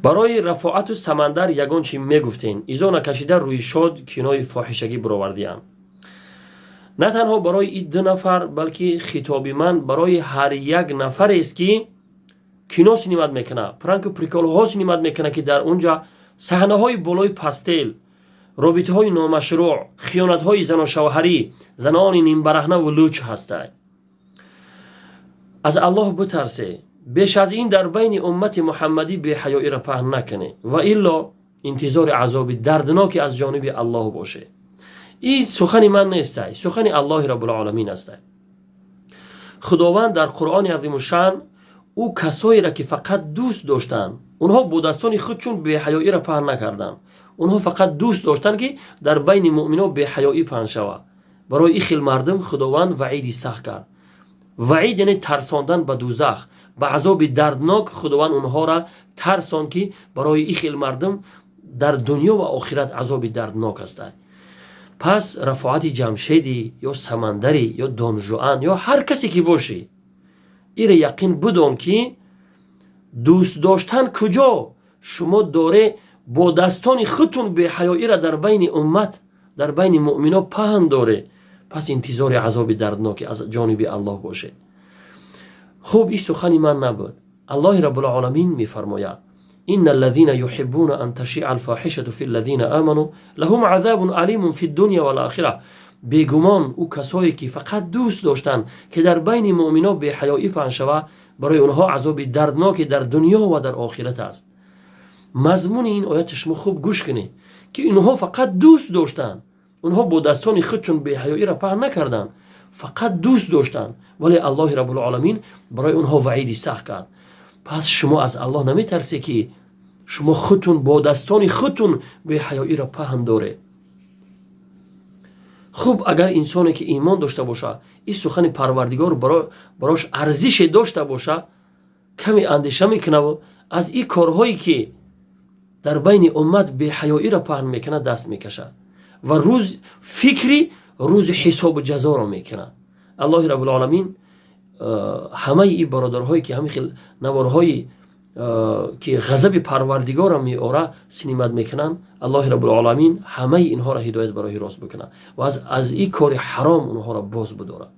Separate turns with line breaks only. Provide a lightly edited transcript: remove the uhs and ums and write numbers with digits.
Барои Рафоату Самандар ягон чӣ мегуфтен? Изо накашида рӯи шод кинои фоҳишагӣ буровардиям. На танҳо барои ин ду нафар, балки хитоби ман барои ҳар як нафарест, ки кино снимать мекунад, пранку приколҳо снимать мекунад, ки дар он ҷа саҳнаҳои болои постель, робитаҳои номашрӯъ, хиёнатҳои заношавҳарӣ, занони нимбараҳнаву луч ҳастанд. Аз Аллоҳ битарсе. Беш аз ин дар байни уммати муҳаммадӣ беҳаёиро паҳн накунед, ва илло интизори азоби дардноке аз ҷониби Аллоҳ боше. Ин сухани ман нестай, сухани Аллоҳи Раббулоламин астай. Худованд дар Қуръони азимушшаън ӯ касоеро, ки фақат дӯст доштанд, онҳо бо дастони худ чун беҳаёиро паҳн накарданд, онҳо фақат дӯст доштанд, ки дар байни муъмино беҳаёӣ паҳн шавад. Барои ин хел мардум Худованд ваъиди сахт кард. Ваъид яъне тарсондан ба дузах, ба азоби дарднок. Худованд онҳоро тарсонд, ки барои ин хел мардум дар дунё ва охират азоби дарднок ҳастанд. Пас Рафоати Ҷамшедӣ ё Самандарӣ ё Донжуан ё ҳар касе ки бошӣ, ире яқин бидон, ки дӯст доштан куҷо, шумо доре бо дастони худтун беҳаёиро дар байни уммат, дар байни муъмино паҳн доре. Пас интизори азоби дардноке аз ҷониби Аллоҳ бошед. Хуб, ин сухани ман набуд. Аллоҳи Раббулоламин мефармояд: إن الذين يحبون أن تشيع الفاحشة في الذين آمنوا لهم عذاب أليم في الدنيا والآخرة. Бегумон, ӯ касое ки фақат дӯст доштанд, ки дар байни муъмино беҳаёӣ паҳн шава, барои онҳо азоби дардноке дар дунё ва дар охират аст. Мазмуни ин ояти шумо хуб гӯш кунед, ки инҳо фақат дӯст доштанд, онҳо бо дастони худ чун беҳаёиро паҳн накарданд, фақат дӯст доштанд, вале Аллоҳи Раббулоламин барои онҳо ваъиди сахт кард. Пас шумо аз Аллоҳ наметарсе, ки шумо худтун бо дастони худтун беҳаёиро паҳн доред? Хуб, агар инсоне ки имон дошта боша, ин сухани Парвардигор барош арзише дошта боша, каме андеша мекунаву аз ин корҳое, ки дар байни уммат беҳаёиро паҳн мекунад, даст мекашад ва рӯз фикри рӯзи ҳисобу ҷазоро мекунад. Аллоҳи Раббулоламин ҳамаи ин бародарҳое, ки ҳамин хел наворҳои, ки ғазаби Парвардигорро меора, снимать мекунанд, Аллоҳи Раббулоламин ҳамаи инҳоро ҳидоят ба роҳи рост бикунад ва аз ин кори ҳаром онҳоро боз бидорад.